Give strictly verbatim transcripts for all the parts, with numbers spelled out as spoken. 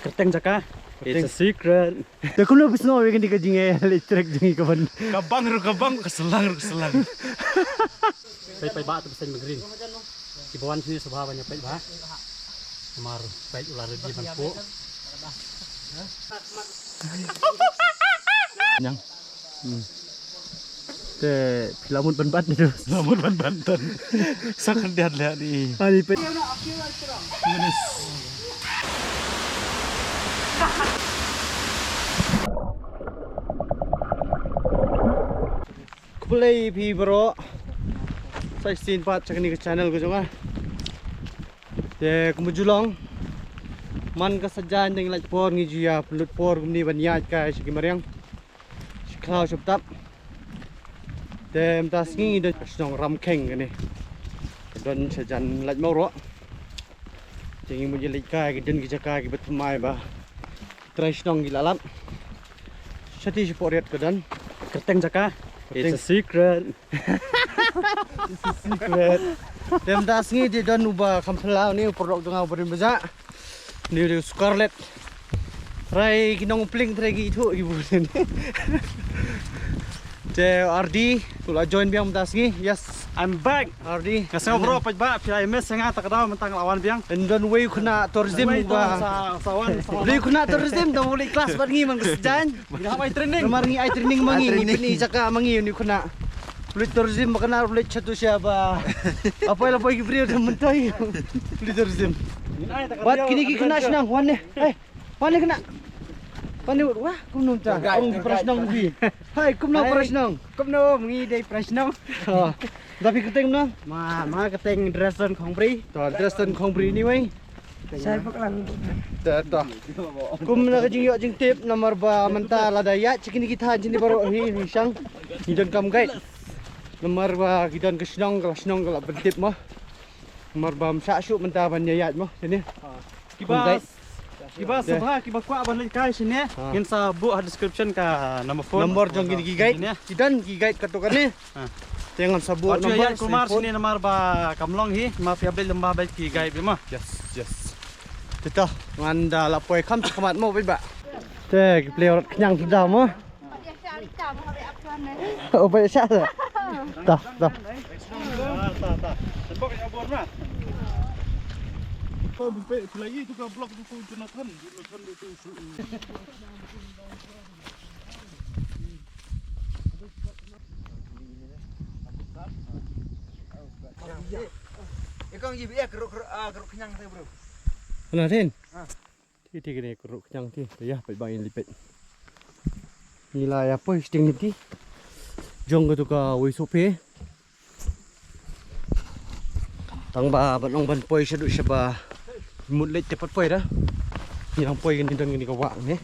Kyrteng jaka. It's a secret. Te kumno phi sngew ïa kane ka jingïaleit trek jong ngi ka ban. Ka bang ruh ka bang, ka slang ruh ka slang. Peit, peit ba te bseiñ manggreen. Kiba wan shane sngewbha ban ïa peit ba. Namar peit u la ready ban puh. Nyang. Hmm. Te phi la mut ban bat ni tu. La mut ban bat tan. Sa khyndiat leh ni. Ani peit. Khublei phi baroh. Sa shisien pat sha kane ka channel ka jong nga. Te kumba ju long, man ka sajan dang lait por ngi ju ïa pynlut por kumne ban ïaid kai sha ki mariang, sha khlaw sha btap. Te mynta sngi ngi don shnong Ramkheng kane. Ka don sajan lait mawroh. Te ngi mut ïa leit kai, ki don ki jaka kiba thymmai ba trai shnong ki la lap. Shati shapoh riat ka don. Kyrteng jaka. It's a secret. It's a secret. Te mynta sngi te don uba kham phylla une u paralok jong nga uba rim ba jah. Une u dei u Scarlet. Trai ki nongpling trai ki ithuh ki bun. Te Ardi u la join biang mynta sngi. Yes, I'm back. Ardi. Nga sngew bro, peit ba phi ai miss nga ta ka daw mynta nga la wan biang. Yn don wei u khynnah tourism uba. Wei u khynnah tourism da u leit class bad ngi man ka sdang. Ngi hap ai training. Namar ngi ai training ma ngi, ngi pyni jaka ma ngi, une u khynnah. U leit tourism ba kane u leit shatu sha ba. Apoi la poi ki briew da myntoi. U leit tourism. Bad kine ki khynnah shnong wan ne. Hei. Wan ne khynnah. Wan ne wah kumno ta. Ong para shnong phi. Hai kumno para shnong. Kumno ngi dei para shnong. Da phi kyrteng kumno? Ma, ma kyrteng Dresden Khongbri. To Dresden Khongbri ni wei. Sai bak lang. Da to. Kum na ka jingïoh jingtip namar ba mynta lada ïaid sha kine ki thaiñ shane baroh hi ngi shang. Ngi donkam guide. Namar ba ki don ka shnong ka la shnong ka la pyntip mo. Namar ba ym shah shuh mynta ban ïaid mo shane. Kiba Kiba sngewbha kiba kwah ban leit kai shane ngin sa buh ha description ka number phone. Number jong kine ki guide. Ki don ki guide katto katne. Te ngan sa buh number. Kumar shane namar ba kam long hi ma phi update lem ba ki guide bima. Yes, yes. Te to ngan da la poi kham shakhmat mo ba. Te ki play rot khñiang tu da mo. Oh, ba sha. Ta, ta. Ïa kong ji biak ruk ruk ah ruk khñiang te bro. Ana tin. Ti ti kine ka ruh khñiang ti. Te ïa peit ba ngin leit peit. Ngi la ïa poi shiteng niti. Jong katu ka wei sohphe. Tang ba ban ong ban poi shaduh shaba mut leit te pat poi da. Ngi dang poi kane dang kane ka wah ne.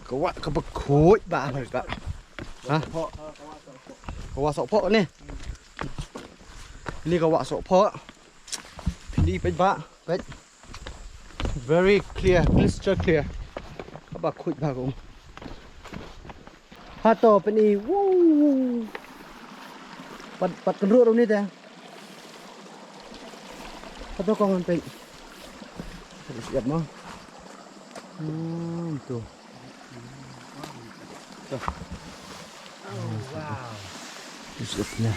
Ka wah kaba khuid ba ba. Ha? Ka wah sohphoh ne. Ni ka wah sohphoh. Phi peit ba, peit. Very clear, crystal clear. Kaba khuid ba kum. Hato peit ni. Woo. Pat pat kynruh ruh ni te. Hato kong peit. Terus siap mo. Hmm, tu. Oh, wow. This is, yeah.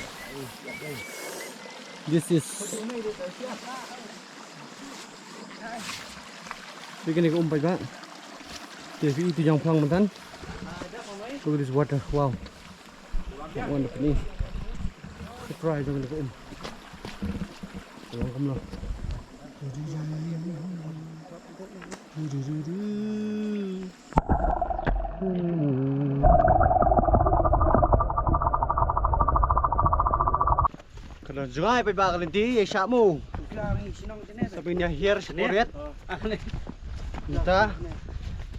This is. Phi kane ka um paidbah. Te phi i tu jang phlang mynta. Look at this water. Wow. Wonderful. Surprise jong kane ka um. Long kam long. Ka don jngai paidbah ka lynti ïa shah mo. Sa phin ïa hiar sha koret. Mynta.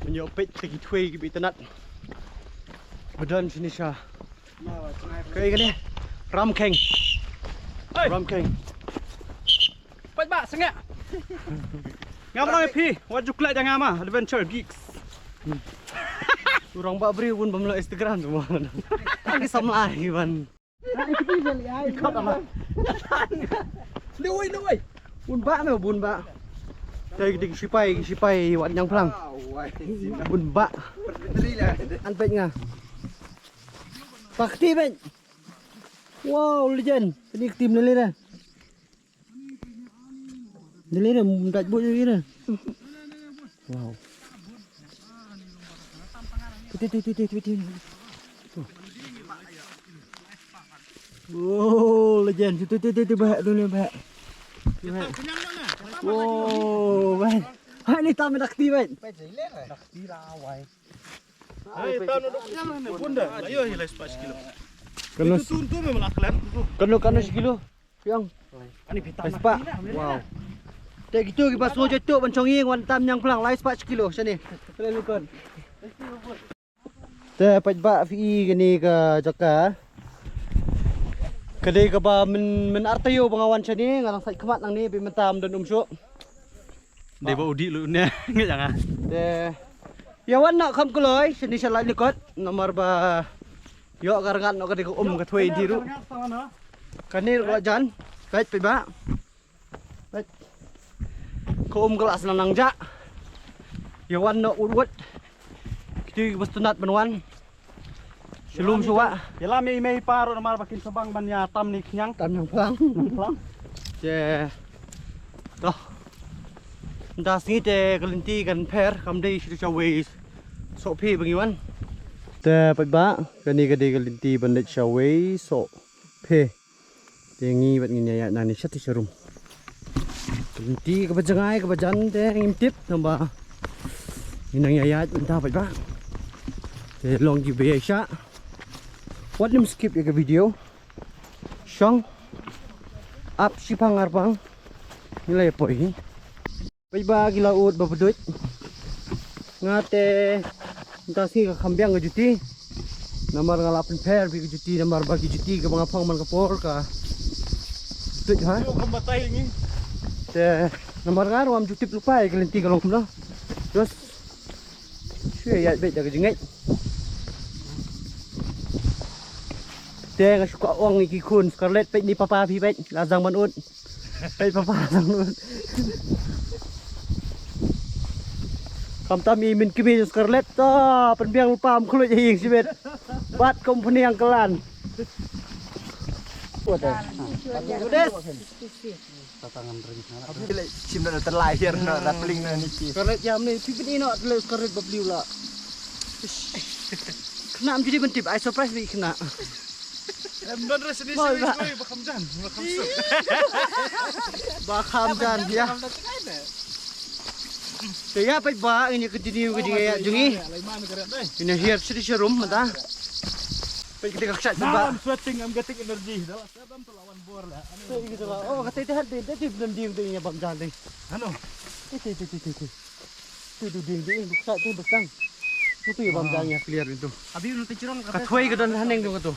Mynta peit ki thwei kiba itynnat. Ba don shane sha. Kaei kane? Ramkheng. Ramkheng. Paidbah sngewbha. Ngam ong ïa phi, wat ju klet ïa nga ma, Adventure Geeks. U rangbah briew bun bym lah Instagram tu ma. Ang ki samla hi ban. Lewai, lewai. Bun ba me bun ba. Dei dei sipai, sipai wat nyang plang. Un ba. An pek nga. Pakti pek. Wow, legend. Ini tim ni le. Ni le, mdak bu ni le. Wow. Ti ti ti ti ti ti. Oh, legend. Tu tu tu tu, bahak tu ni, bahak. Oh, man. Ha, ni tam dak ti, man. Hai, tam dak ti lah, ne, bunda. Ayo, hilai sepah kilo. Kano itu tu, tu memang lah kelar tu. Kano, kano sekilo? Yang. Ani pita. Sepah. Wow. Te gitu ki ba sngew jatuh ban chong ïing wan tam nyang plang lai sepah kilo sini. Kalian ikut. Te paidbah phi i kane ka jaka. Ka dei kaba myn, myn artaïew ba nga wan shane, nga dang sait khmat nangne, ba mynta ym don um shuh. Dei ba u dih lut ne, nga jang ah. Te ïa wan noh kham kloi shane sha Laitkot, namar ba ïoh ka rngat noh ka dei ka um ka thwei dih ruh. Kane ruh ka la jan, peit paidbah. Ka um ka la sdang nang jah. Ïa wan noh wut wut. Kito ki ba sngewtynnat ban wan. Shalom shuwa. Ïalam ïa i mei i pa ruh namar ba kin sa bang ban ïa tam ne khñiang. Tam nyang plang. Plang. Te. Toh. Nda sngi te ka lynti kan pher kam dei shu shawei. Sohphi ba ngi wan. Te paidbah kane ka dei ka lynti ban leit shawei Sohphi. Te ngi bad ngin ïaid nangne sha te sha rum. Ka lynti kaba jngai kaba jan te ngim tip namar ba ngin nang ïaid mynta paidbah. Te long ki ba ïaid sha. Wat nym skip ïa ka video. Shong ap shipang arpang. Ngi la ïa poi hi. Paidbah ki la ud ba pduit. Nga te mynta sngi ka kham biang ka juti. Namar nga la pynpher bad ka juti namar ba ki juti kaba nga phong man ka por ka pduit ha. Yo, kam batai ngi. Te namar nga ruh ngam ju tip lypa ïa ka lynti ka long kumno. Just shu ïaid beit da ka jingngeit. Te nga shu kwah ong ïa ki khun Scarlett peit ni papa phi peit la zang ban ud. Peit papa zang ban ud. Khamtam i min kmie jong Scarlett to pynbiang lypa ym khluit ha ïing shibit. Bad company ang klan. What the? Tatangan ring. Shim na terlahir na rapling na ni ki. Scarlett jam ni phi pyn ino terlahir Scarlett ba bliu la. Kena am jadi mentip ai surprise bi kena. Em don res ni sini ba kham jan, ba kham suk. Ba kham jan ya. Te ya paidbah ngin continue ka jingïaid jong ngi. Ngin hiar sha rum mynta. Peit kita ka kshaid ba. Now I'm sweating, I'm getting energy. Dah lah, siapa tu lawan bor lah. Anu. Te ïa kata la, oh, kata te hat dei, te dei bym ding te ïa bam jan dei. Ano? Te te te te te te. Te dei ding dei, duk sa te bastang. Mutu ïa bam jan ïa clear itu. Abi nu te jrong ka thwei ka don haneng tu ka tu.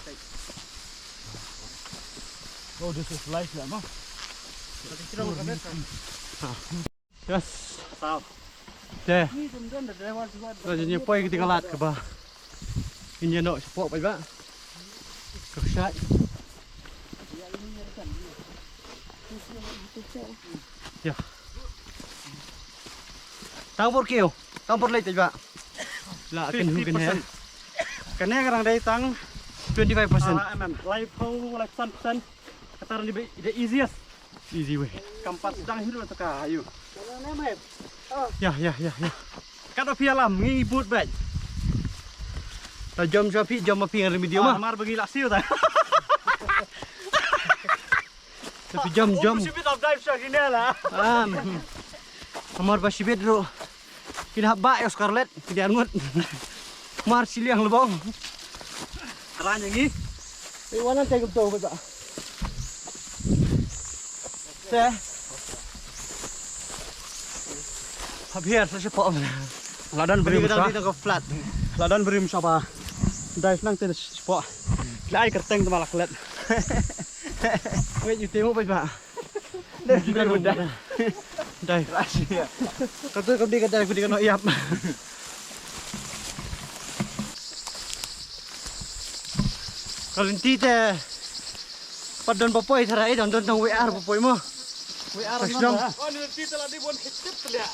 Oh, this is life lah, no? Ka te jrong ka best. Yes. Saw. Te. Ni dum don da driver juga. Ka jingpoi kita ka lad kaba. India no shapoh paidbah. Ka kshaid. Ya. Tang por kiew, tang por leit ba. La kan hu kan he. Kane ka dang dei tang twenty five percent. Ah, em, em. Lai phew, lai san percent. Kata ni the easiest. Easy way. Kam pat dang hiru ta ka ayu. Ya, ya, ya, ya. Kat phi alam ngi but bad. Ta jom sha phi, jom phi ngan video ma. Mar bagi la siu ta. Tapi jom, jom. Shibit of dive shark ini lah. Am. Amar ba shibit ru. Kin hap ba ya Scarlett, kin ngut. Mar shiliang lebong. Ran yang ni. Ni wan ngan tengok tu ba. Te. Hap hiar sa shapoh. Ladan brim sa. Ladan brim sa ba. Dive nang te shapoh. Lai kerteng tu malak let. Wait, you tengok ba. Dai. Dai. Ka tu ka dei ka dai, ka dei ka noh ïap. Ka lynti te pat don ba poi tharai, don don tang wei ar ba poi mo. Wei, arang. Shnong. Oh, ni ti telah di bon kecil telah.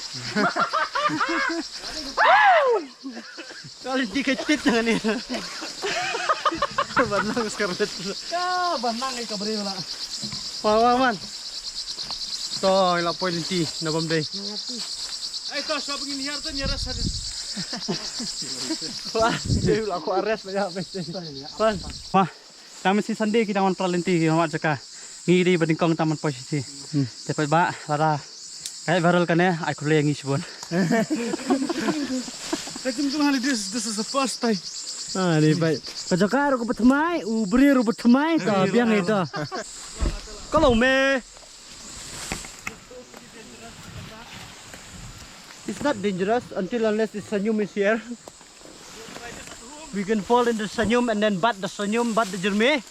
Kali di kecil dengan ni. Banang sekarang. Ka banang ai ka breu la. Wah, wah, man. To, ila poi lynti na bam dei. Ai to, shuwa ba ngin hiar to ngi arrest. Wah, dei la ko arrest la ya. Man. Wah. Tang mynta Sunday ki dang wan pra lynti ki wan jaka. Ngi dei ba nyngkong tang ban poi shisha. Te pat ba lada ka viral kane ai khublei ngi shibun. Ka jingkylli hali, this, this is the first time. Ah, ni bai. Ka jaka ruh ka bathymmai, u briew ruh bathymmai, ka biang ita. Ka long me. It's not dangerous until unless the sanyum is here. We can fall in the sanyum and then bat the sanyum, bat the jermi.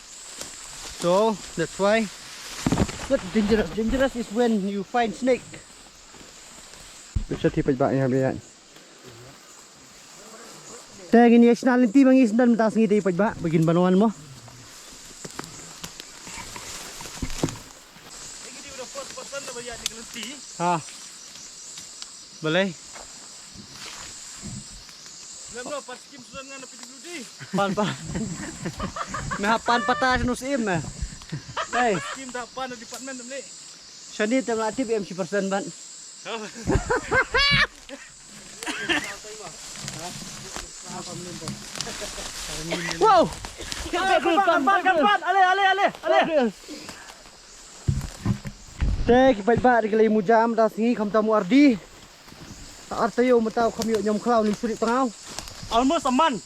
So that's why not dangerous. Dangerous is when you find snake. Bisa ti paj ba ya biya. Te ngin ïa shna lynti ba ngi sdang mynta sngi te paj ba ba ngin ban wan mo. Ha. Balei? Lem no, pan skim sudan ngan na P W D. Pan, pan. Me ha pan pata snu sim me. Hey. Skim da pan department ne. Shani tem la tip em shi persen ban. Wow. Kan pan, kan pan, kan pan. Ale, ale, ale, ale. Te ki paidbah, da ki la ïa mujam da sngi, kham tam u ardi. Ar taïew mynta u kham ïoh ñiom khlaw, ni suri tngaw. Almost a month.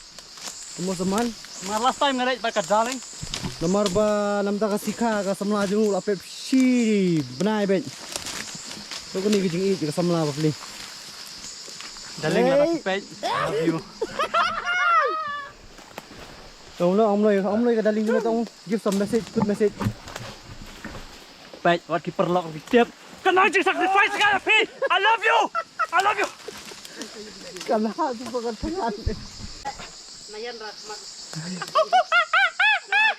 Almost a month. Mar last time nga leit bad ka darling. Namar ba namar ka sikha ka samla jong u la pep shi bnai bad. To kane ka jingïeit ka samla bapli. Darling, la pep. I love you. Ong no, ong no, ong no ka darling, give some message, good message. Peit, wat ki paralok ki tip. Ka nang jingsacrifice ka ïa phi. I love you. I love you. Ka la tu pakat tangan. Nayan Rahmat. Kam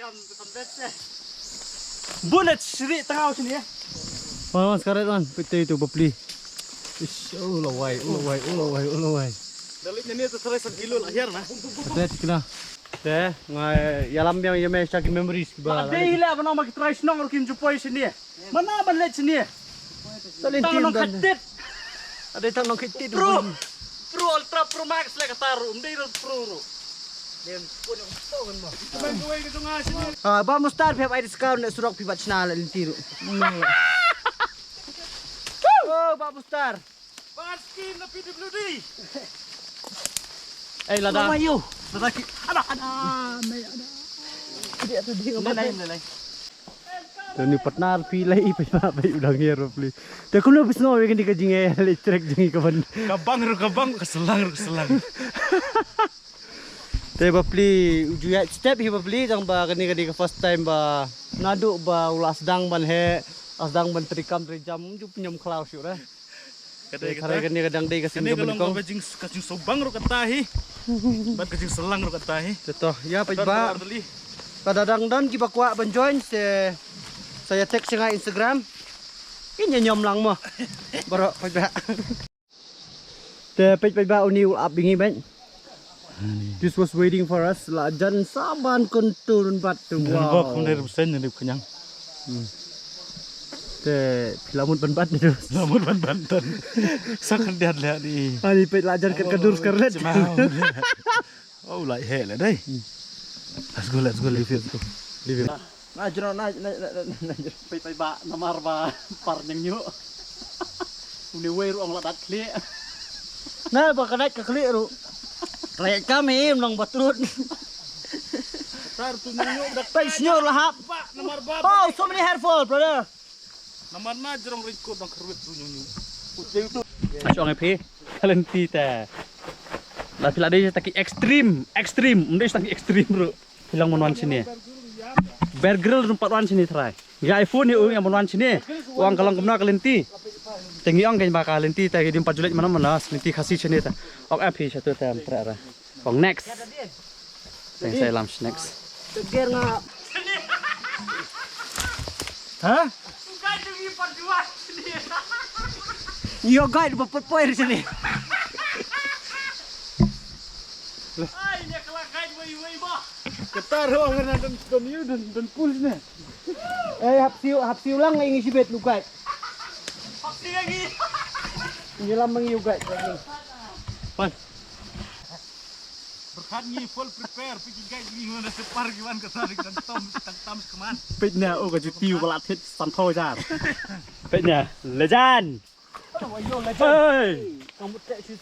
kam bete. Bullet sri tngaw sini ya. Wan, wan, sekaret wan. Pete itu bapli. Ish, oh lawai, oh lawai, oh lawai, oh lawai. Dalit ni tu serai san kilo lah hiar na. Pete kena. Te nga ïalam biang ïa me sha ki memories kiba. Dei la ban ong ba ki trai shnong ruh kim ju poi shane. Mana ban leit shane. Tang nong khatit. Ade tang nong khatit. Pro. Pro Ultra Pro Max le kata ruh. Ym dei ruh Pro ruh. Dem pun ong to kan mo. Ah, Bah Mustar phi hap ai discount na surok phi bat shna la lynti ruh. Oh, Bah Mustar. Baskin na P W D. Eh, lada. Ayo. Lada ki. Ada, ada. Mai ada. Dia tu dia. Nai, nai, nai. Tuni partner phi lai phi ma phi udah nger phi. Te kuno bis ngo wekin di ka jinge le trek jingi ka ban. Ka bang ru ka bang, ka selang ru ka selang. Te bapli u ju ïaid step hi bapli, tang ba kane kane ka first time ba naduh ba u la sdang ban heh, la sdang ban treikam treijam, ju pynïam khlaw shuh re. Ka dei kata. Kane ka dang dei ka sien ka long ka jing, ka jingsubang ruh kata hi. Bad ka jingselang ruh kata hi. Te to ïa paidbah. Lada dang don kiba kwah ban join, sa sa ïa text sha nga Instagram. Kin ïa ñiom lang mo. Baroh paidbah. Te peit paidbah, uni u ap bingi bad. This was waiting for us. La jan sa ban kuntun bad tu. Wow. Bok kum dei rusen ni khñiang. Te phi la mut ban bat ni tu. La mut ban bat tan. Sa khyndiat le ni. Ani peit la jan kat ka dur scarlet. Oh, la heh le dei. Let's go, let's go, leave it. Leave it. Na jrong na na na na. Peit paidbah namar ba par ñiangñiuh. Une wei ruh ong la dat khlieh. Na ba ka dat ka khlieh ruh. Klek kam hi ym long ba trut. Tar tu ñiangñiuh dak. Peit sñiuh la hap. Namar ba. Oh, so many hair fall, brother. Namar na jrong ring kut dang kyrwit tu ñiangñiuh. Ong ïa phi ka lynti te. La phi la dei ta ki extreme, extreme, ym dei ta ki extreme ruh. Phi long ban wan shane. Bear Grylls ruh pat wan shane trai. Ngi iPhone hi u ngi ban wan shane. U ong ka long kumno ka lynti. Te ngi ong kein ba ka lynti te ngi dim pat ju leit mano mano lynti Khasi shane te. Ok, a phi shatu te am tra ra. Ong next. Teng sa lam next. Te ger nga. Ha? Ïoh guide ba poi poi sini. Ai, ïa ka la guide wei wei ba. Kata ruh kena don don ïu don don push ne. Eh, hap siew hap siew lang ngi shibit lu guide. Hap siew lagi. Ngi lam ngi u guide. Pan. Berkat ngi full prepare, phi ki guide ngi ngan da separ ki wan ka tarik tang tom tang tam sekeman. Peit na, oh, ka juti u ka la thied san phew hajar. Peit na, lejan. Hey. Kamu tak shu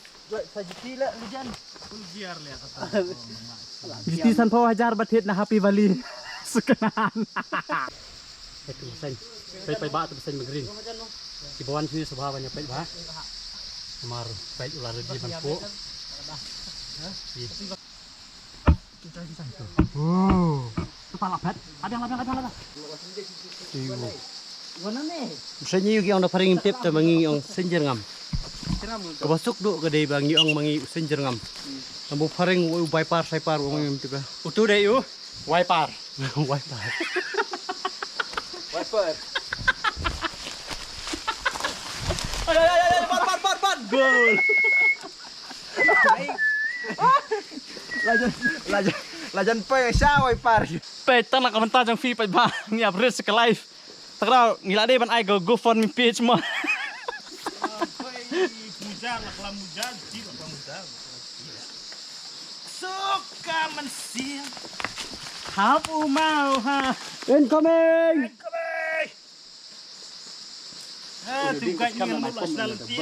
sa juti lah lejan. Full gear le kata. Juti san phew hajar ba thied na Happy Valley. Sekenan. Peit tu seng. Peit peit ba tu seng green. Ki bawan sini sabha banyak peit ba. Mar peit ular di ban po. Oh. Tu pala pet. Ada ada ada ada. Iwo. Seng ïu ki ong da pharing tip ta mangi ong senjer ngam. Ka ba suk du ka dei ba ngi ong mangi senjer ngam. Ambu pharing u bai par sai par u ngi tip. Utu dei u. Wiper. Wiper. Wiper. Ay, ay, ay, ay, ban, ban, ban, ban. Gol. Lajan, lajan, lajan pei sha wiper. Pei tang na ka bynta jong phi pei ba ngi ap risk ka life. Takra ngi la dei ban ai go GoFundMe page mo. Suka mensil. Hap u mau ha. Incoming. Incoming. Ah, tu guide ngan mula selalu ti.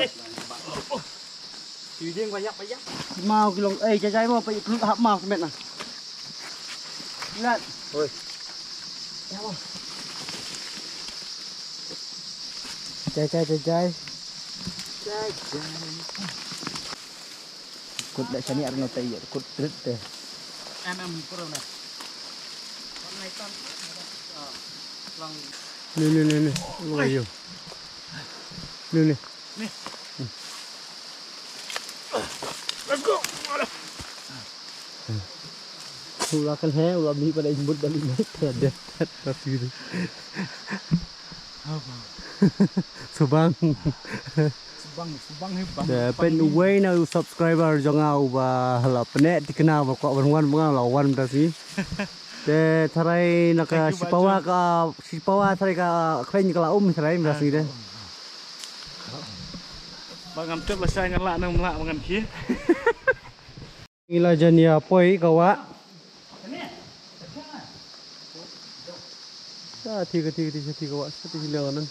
Ti ding banyak banyak. Mau kilong, eh, jajai mau, perlu hap mau semet nah. Ingat. Oi. Ya, mau. Jai, jai, jai, jai. Jai, jai. Kut da shani arno tai ya, kut trit te. Em em kuro na. Ni ni ni ni. Lo yo. Ni ni. Ni. Let's go. Ula kan he, ula mi pada imut balik mai. Ada, ada sini. Subang. Subang, subang he bang. Te pyn uwei na u subscriber jong nga uba la pyneh tikna ba kwah ban wan ba nga la wan da si. Te tharai na ka shipawa ka shipawa tharai ka khlaiñ ka la um tharai da si de. Ba ngam tip la shai ngan la nang mla ba ngan khie. Ngi la jan ïa poi ka wah. Sa thi ka thi ka thi sa thi ka wah sa thi liang anan.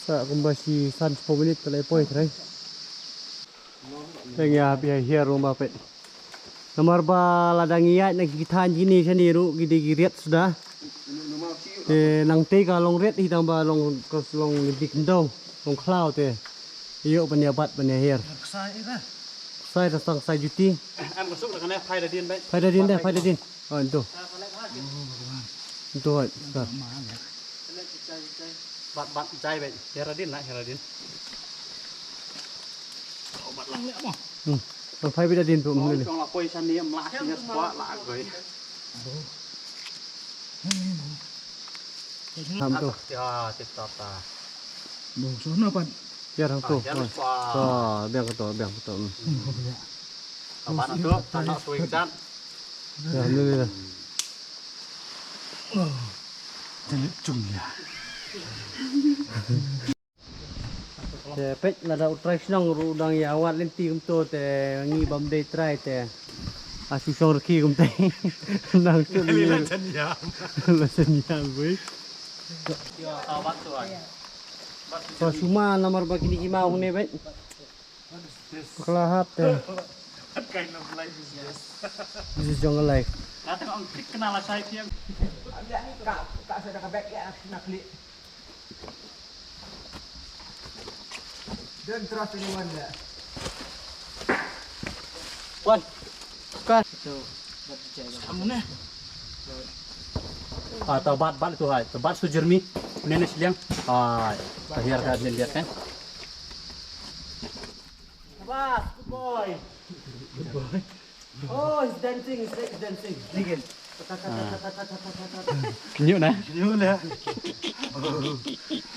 Sa kumba shi san spah minit ka la poi trai. Teng ïa phi hiar rumba pet. Namar ba la dang ïaid na ki thaiñ kine shane ruh ki dei ki riat suda. Te nangtei ka long riat hi tang ba long ka long dik ndong long khlaw te. Ïoh ban ïa bat ban ïa hiar. Ksai ira. Ksai da tang ksai juti. Em ka suk da kane phai da din bai. Phai da din da phai da din. Oh, ntu. Ntu hoi. Bat bat jai bai. Hiar da din na hiar da din. Bat lang le mo. Hmm. Phai bai da din tu. Chong la poi shane mla shane spah la goi. Ham tu. Ya, tip top ta. Bo, so na pan. Ya, ham tu. Ah, ya, lupa. To, biang ko to, biang ko to. Hmm. Apa na tu? Anak swing chat. Ya, alhamdulillah. Oh, telit cung ya. Te peit lada u trai shnong ruh u dang ïa wad lynti kumto te ngi bym dei trai te. A shu shong rkhie kumtai. Nang tu la jan ïam. La jan ïam wei. Sa shu ma namar ba kine ki ma hune peit. Bakla hap te. What kind of life is this? This is jungle life. Kata ong klik kena la shai tiang. Ka ka sa da ka bek ya na klik. Don't trust anyone there. Wan. Kan. Kamu ne. Ah, ta bat bat tu hai. Ta bat su jermi. Nene siliang. Ah, ta hiar ka lian liat kan. Sabas, good boy. Good boy. Oh, he's dancing, he's dancing. Again. Nyu na. Nyu na.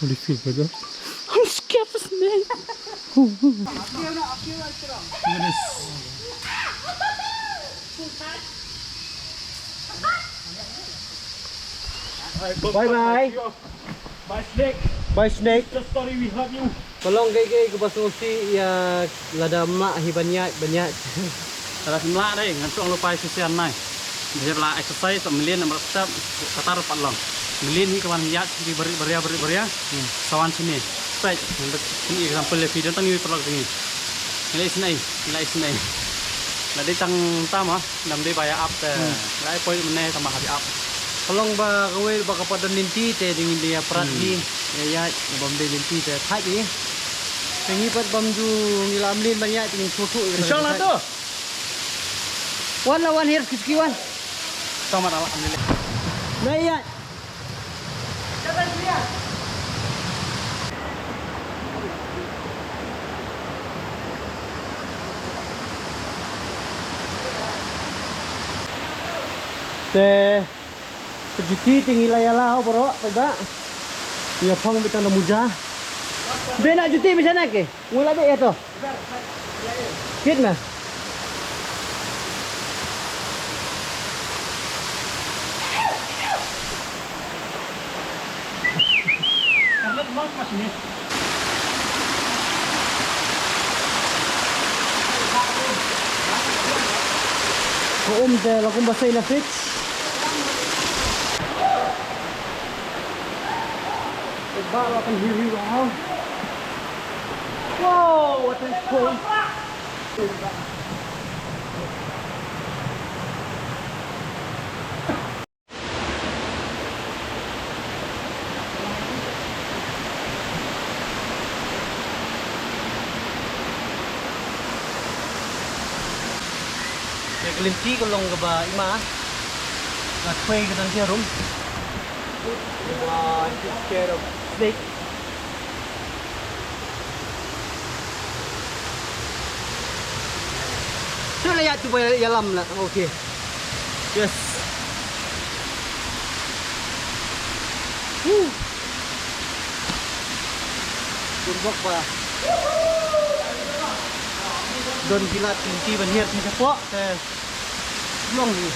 What do you feel, brother? I'm scared of snake. Look at this. Bye bye. Bye, snake. Bye, snake. The story we love you. Ka long kaei kaei kaba sngewsih ïa lada mlak hi ban ïaid, ban ïaid. Lada mlak dei, ngan shu ong lypa shisien nai. Dei la exercise, mlien namar step, katar pat long. Mlien hi ka wan ïaid, hi bari, baria, bari, baria. Hmm. Sa wan shane. Peit, ngan da, example ïa phi, don tang ïa paralok tang ïa. Ngi la isnei, ngi la isnei. Lada dei tang tam ah. Dam dei ba ïa ap te. Hmm. Lai poi mynne tang ba hap ïa ap. Ka long ba kawei ba ka pat don lynti te ding dei ïa prat hi. Ïa ïa bam dei lynti te thait hi. Te ngi pat bam ju ngi la mlien ban ïa te ngi thu thu. Inshallah tu. Wan la wan her kiski wan. Tama tama alhamdulillah. Na ïa. Te, te juti te ngi la ïa la baroh, te da. Ïa phong bita na muja. Be na juti bisa na ke? Ngi la be ïa to. Kit na. Ka um te la kumba sei na fridge. Ba la kan hiu hiu ha. Wow, what a cool. Te ka lynti ka long kaba i ma. Nga khwai ka don jarum. Wow, I'm scared of snake. Shu la ïa tu ba ïalam la. Okay. Yes. Woo. Bun bok ba don ki lad ki lynti ban hiar sha shapoh te long hi.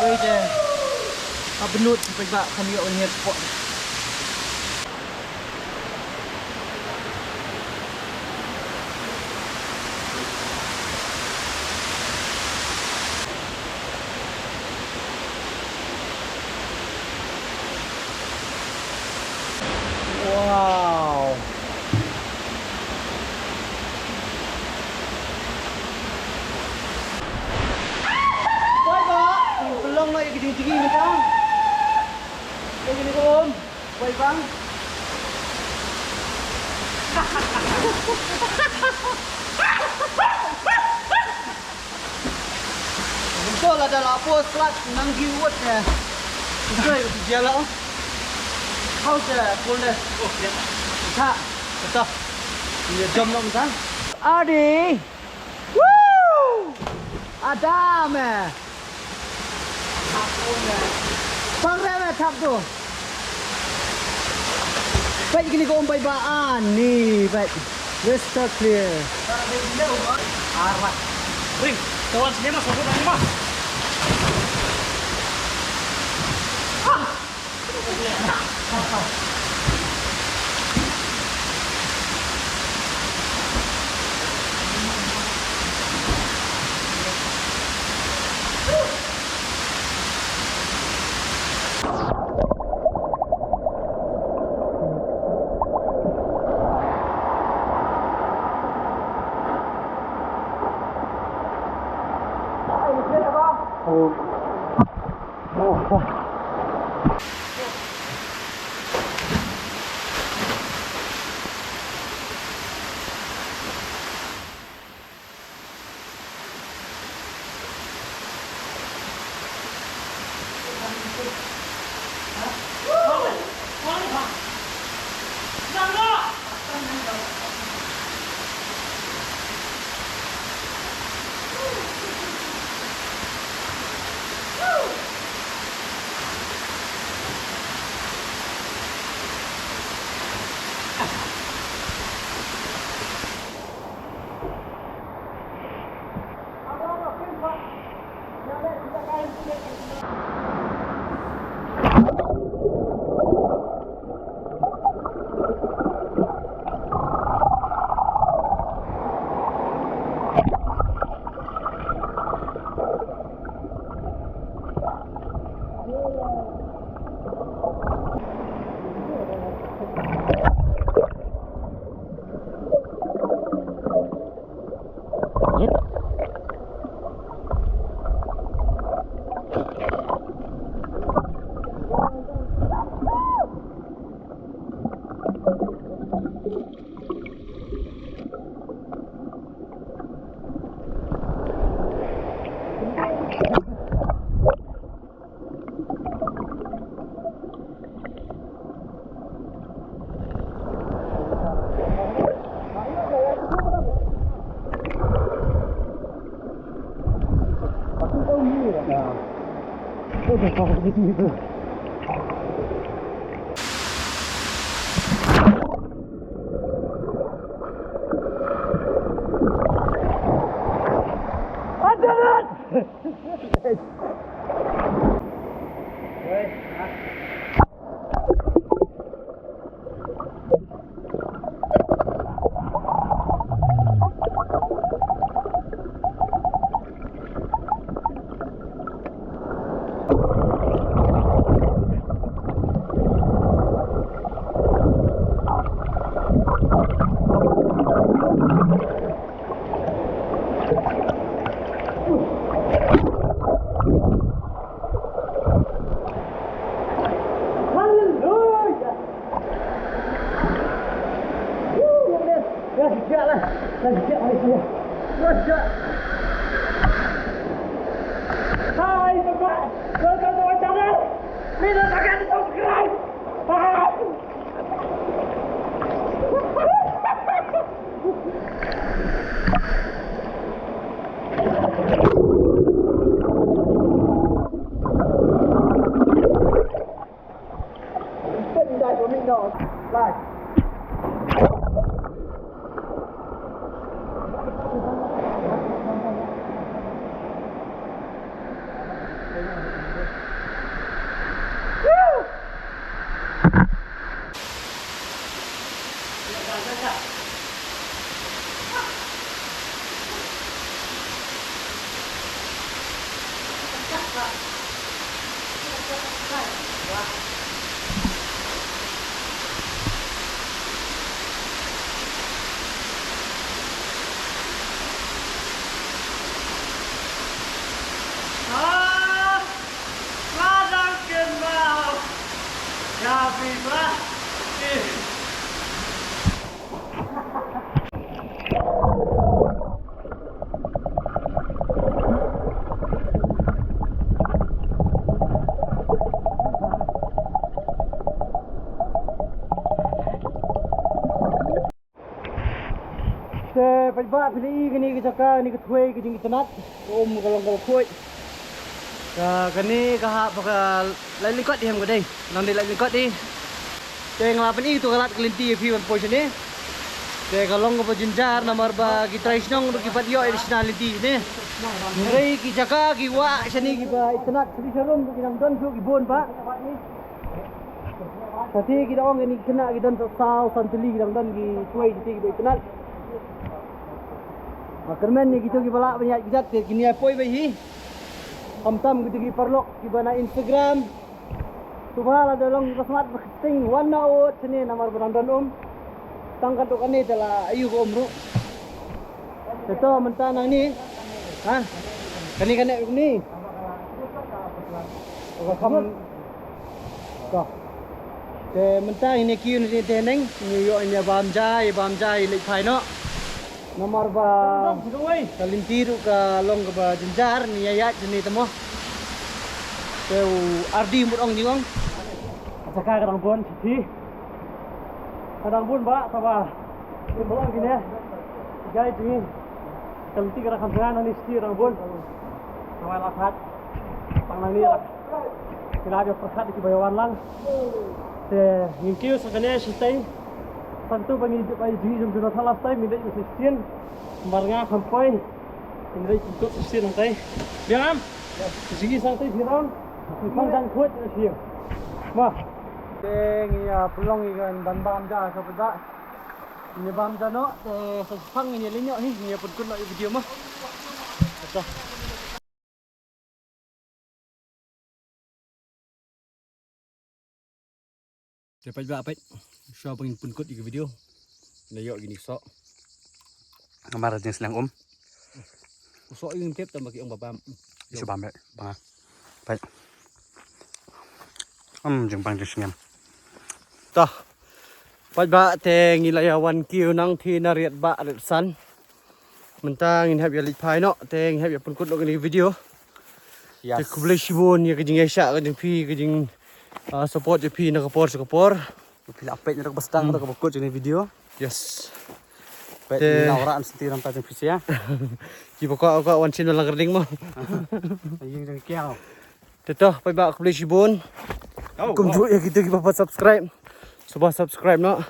Wei te hap bynnud ki paidbah kan ïoh ban hiar shapoh. Wow. Bye bye. Long la ïa ki jingtngi mynta. Ïa ki ni ko. Wei bang. Betul ada lapor selat nanggi uwet ya. Betul ya, betul jala. How's the coolness? Oh, ya. Tak, betul. Ini jom dong, tak? Adi. Woo! Adam eh. Pang rem eh thap tu. Peit kini ko um paidbah ani, peit. Vista clear. Ring. Tawan sini mas, aku tadi mas. Haleluya. Woo, Malaysia. Dah sejak lah. Dah sejak Malaysia. Dah sejak. Hai, Bapak. Welcome to my channel. Please don't forget to subscribe. Hai. Ah! Nga dang kynmaw ïa phi ba. Te paidbah, phi la i kane ka jaka, kane ka thwei ka jingïatynnad, ka um ka long ka la khuid. Ka kane ka hap ha ka lai lyngkot hi, em ka dei. Nang dei lai lyngkot hi. Te nga la pyni to ka lad ka lynti ïa phi ban poi shane. Te ka long kaba jynjar namar ba ki trai shnong ruh ki pat ïoh ïa ki shnong lynti ne. Hynrei ki jaka ki wah shane kiba itynnad, sharum ruh ki nang don shuh ki bun ba. Shatei ki da ong ïa kine ki khynnah ki don sa saw san tylli ki dang don ki tuei shatei kiba itynnad. Ba kyrmen ïa kito kiba lah ban ïaid ki jait te kine ïa poi ba hi. Khamtam kito ki paralok kiba na Instagram. Shuwa la da long kiba smat ba kyrteng wan na ot shane namar ba dang don um. Tang katto katne te la ayu ka um ruh. Te to mynta nangne. Ha? Kane kane ni. Ka kham. To. Te mynta ine ki ine te neng, ngi ïoh ine bam ja, i bam ja, i leit phai noh. Namar ba ka lynti ruh ka long kaba jynjar, ngi ïa ïaid jynjar te mo. Te u ardi mut ong jingong. Ka jaka ka dang bun shithi. Ka dang bun ba, kaba. Ngi bun kine. Jai jingin. Ka lynti ka dang kham jngai nangne shithi ka dang bun. Ka wai la khat. Tang nangne la. Ki la ïoh pyrkhat kiba ïa wan lang. Te ngin kiew sa kane shatei. Sangtu ba ngi jop ai jingim jong jong last time ngi dei shisien. Mar nga kham poi. Ngi dei ki kut shisien nangtai. Biang am. Jingim sangtai biang am. Ngi pang jang kut shisien. Ma. Te ngi ïa pynlong ïa kan ban bam ja sa pynda. Ngi bam ja noh. Te sa pang ngi ïa lyngngoh hi ngi ïa pynkut noh ïa video ma. Ata. Te peit ba peit. Shuwa ba ngin pynkut ïa ka video. Na ïoh kine ki soh. Namar jingsleng um. U soh ïa ngin tip tang ba ki ong ba bam. Shu bam ba. Bang. Peit. Um jingpang jingsngem. Tah. Peit ba te ngi la ïa wan kiew nangta na riat ba riat san. Mynta ngin hap ïa leit phai noh, te ngin hap ïa pynkut noh kane ka video. Te khublei shibun ïa ka jingïaishah ka jong phi, ka jing, ah, support jong phi na ka por sha ka por. Phi la peit na ka ba sdang na ka ba kut jong kane ka video. Yes. Peit te na ora an senti nangta jong phi sia. Kiba kwah kwah wan sien lang karding mo. Ïing jong kiaw. Te to, peit ba khublei shibun. Kumjuh ïa kito kiba pat subscribe. Shuwa subscribe noh.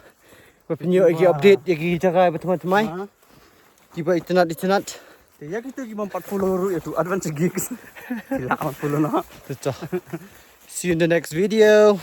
Ba phin ïoh ïa ki update ïa ki jaka ba thymmai thymmai. Kiba itynnad itynnad. Te ïa kito ki bym pat follow ruh ïa tu advance gigs. Ki lah ban follow noh. Te to. See you in the next video.